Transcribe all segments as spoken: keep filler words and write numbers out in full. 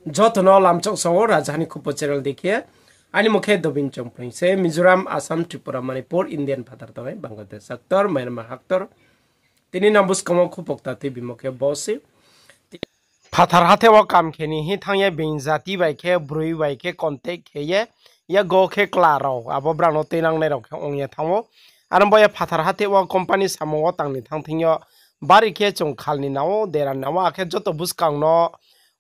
Joto no lamchok sao Rajaha ni Khupo channel dei khe. Aini mung khe Dobin Chongpring se, Mizoram, Assam, Tripura, Manipur, Indian phathar tongnai, Bangladesh haktor, Myanmar haktor. Tini nang buskang wo khupokta tuibimo khe bo se. Phathar hathe wo kam khe ni hing thanng ye being jati bai khe, broi bai khe contact khe ye, yago khe kla rao, abo brang no tuinangnai rao khe ong ye thanng ou. Aro bo ye phathar hathe wo company samung wo tang ni thanng thing yo, bari khe chung khal ni nang ou, dera ni nang ou, akhe joto buskang no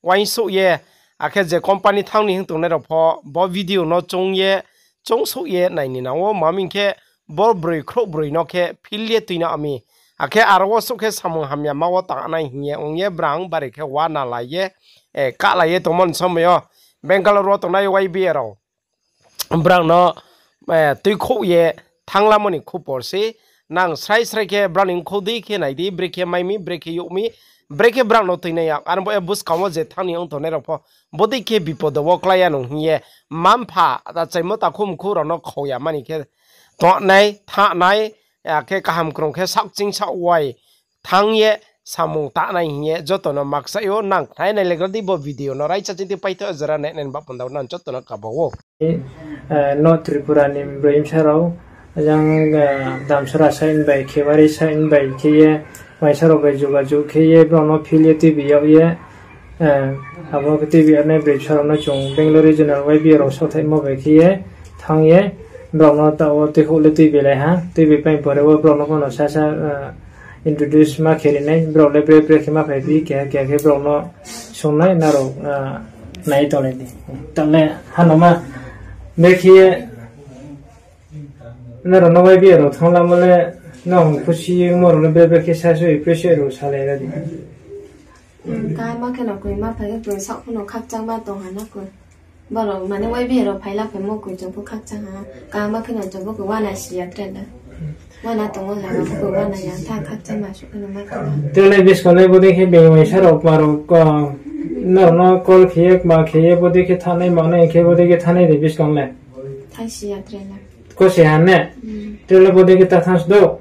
uaingsouh ye, akhe je company thanng ni hing tongnai rao pho, bo video no choung ye, choungsouh ye nai ni nang ou, ma hing khe bo broi khrouh broi no khe phil ye tuinang mi. Akhe aro wo suh khe samung hamya ma wo tangnai hing ye ong ye brang bari khe uana lai ye, eh, kahlai ye tongmo ni somoi yo Bangalore wo tongnai Y B A rao brang no, eh, tuikhouh ye thanng lamo ni khupor se. Nang srai srai khe brang ni khou dei khe nai di, brekhe mai mi, brekhe youh mi, brekhe brang no tuinai ya. Aro bo ye buskang wo je thanng ni ong tongnai rao pho, bodei khe bipod wo klái ya nung hing ye, mma-mpha, achaimo takhu mkhu rao no khau ya mani khe tongnai, thanng nai, akhe kaham krung khe saohkching saoh wai thanng ye samung tangnai hing ye joto no makchai ou. Nang khnai nai legra di bo video no, raisa chiti paitho jora nai nai ba panda nang joto no kaba ou. Eh, North Tripura ni broi bsa rao, ajang, eh, Damsara side bai, Khewari side bai khe ye, uaingsa rao bai jogajog khe ye, brao no phil ye tuibi yag ye, eh, abo khe tuibi yag nai broi bsa rao no chung Bangalore Regional Y B A rao saothaimo bai khe ye, thanng ye, brao no taoh wo tuikhouh le tuibi lai ha, tuibi paing pore wo brao no pho no sasa, eh, introduce ma khe ri nai, brao le bre bre khe ma phaiphi, keha keha khe brao no sung nai, nrao, ah, nai tonglai di. Taoh le hano ma, brekhe ye, nrao no Y B A rao thanng lamo le, nang khusi mo rao no bre bre khe sasu impress rao salai ra di. Kaham khe no koi ma phai khe broi saoh pho no khakchangma tong ha na koi. Borok mane Y B A rao phai la phaimo koi chung pho khakchang ha. Kaham khe no chung pho koi uana si ya tre da. Uana tong ou jaga pho koi uana ya tha khakchangma suh khe no ma khe na. Tre le buskang le bodei khe being uaingsa rao kma rao, nrao no call khe ye kma khe ye bodei khe thanngnai mangnai khe bodei khe thanngnai de buskang le. Thai si ya tre na. Kose ha ne? Tre le bodei khe ta thanng sdo?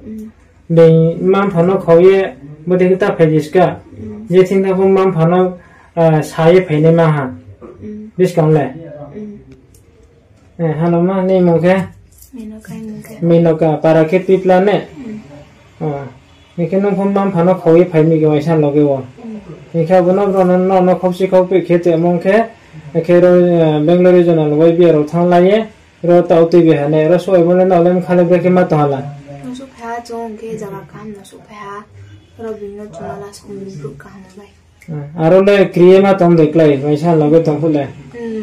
Being mma-mpha no khau ye bodei khe ta phai di ska. Je thing tha pho mma-mpha no, ah, sa ye phainai ma ha. Buskang le. Eh, hano ma, nini mung khe? Menoka, para khe Pipla ne? Hing khe nung pho mma-mpha no khau ye phai mi khe uaingsa loge wo. Hing khe abo no, no, no, no khausi khaupi khe tongmung khe, khe ro, eh, Bangalore Regional Y B A rao thanng la ye, ro taoh tuibi ha ne, ro suh abo le no le mkha le brekhe ma tong ha la. No suh phai ha, chung khe jaga kaham no suh phai ha, ro bini no chung no la song ni brouh kaham bai. Aro le kri ye ma tong de klái, uaingsa loge tong phuh le.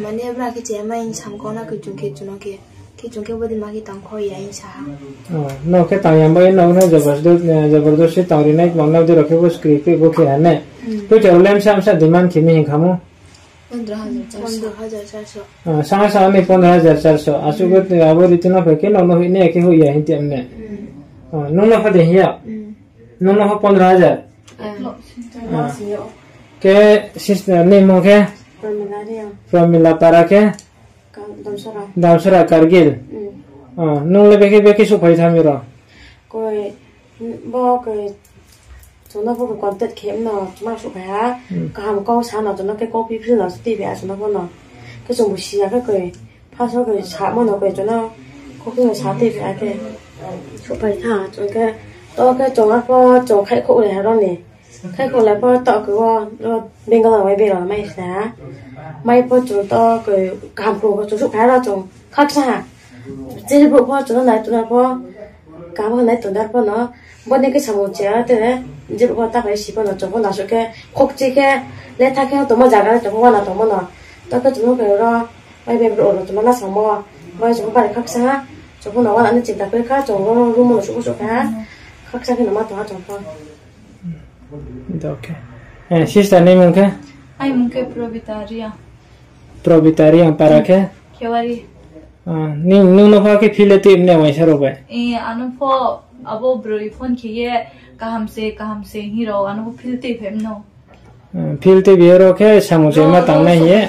Mane bra khe che ma hing sam kau na khe chung khe chung no khe, khe chung khe bodei ma khe tang kho ya hing sa ha. No khe tang ya bai no no jabardast, eh, jabardast se tang ri nai, kbang nao de rao khe bo skri khe bo khe ha ne. Poicha rao le msa msa demand khe mi hing kha mo? Pondro hajar charso. Sanga sanga ni pondro hajar charso. Asuh khe abo riti no phai khe no no hoih nai ya khe hoih ya hing ti am ne. Nung no pha de hing ya? Nung no pho pondro hajar? Khe sister ni mung khe? Pramila Reang. Pramila para khe? Damsara Kargil. Nung le bekhe bekhe suhphai tha mi ro? Koi, bo koi, chung no pho koi contact khe mano, chung ma suhphai ha. Kaham kau sa no, chung no khe copy phil no, tuibi ha chung no pho no. Khe chung bo si ya khe koi, first wo koi samo no koi chung no, copy no sa tuibi ha khe. Suhphai tha, chung khe, to khe chung arpho, chung khaihkhouh le ha ro ni. Khaihkhouh le pho taoh khe wo, ro Bengal rao bai bera mai sa ha. Mai pho chung to khe kaham khe chung suhphai ha ro chung khakchang ha. Chini brouh pho chung no nai tong na pho, kaham khe nai tong dar pho no. Bodei khe samung che ya tre, je brouh pho ta phai si pho no chung pho no asuh khe, khokchi khe, letha khe tongmo jaga le chung pho uana tongmo no. To khe chung no khe ro, bai bai brouh rao chung no la samo, bai chung pho bari khakchang ha, chung pho no uana ni chinta khe kha, chung ro room no suh suh kha, khakchang khe no ma tong ha chung pho. Sister ni mung khe? Aini mung khe Probita Reang. Probita Reang, para khe? Khewari. Nung no pho khe phil le tuibi ne uaingsa rao bai? Ano pho abo broi phone khe ye kaham se, kaham se hing rao ano pho phil tuiphai mano. Phil tuibi ye ro khe samung chaya ma tangnai hing ye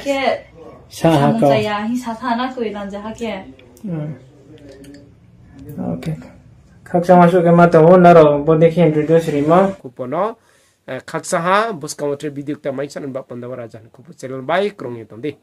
sa ha kau. Samung chaya hing sa tha na koi lanja ha khe. Khakchangma suh khe ma tong ou, nrao bodei khe introduce rimo. Khupo no Khakchang ha, buskang wo tre video kta mai sanai ba panda wo raja ni khupo channel bai krung ye tong di.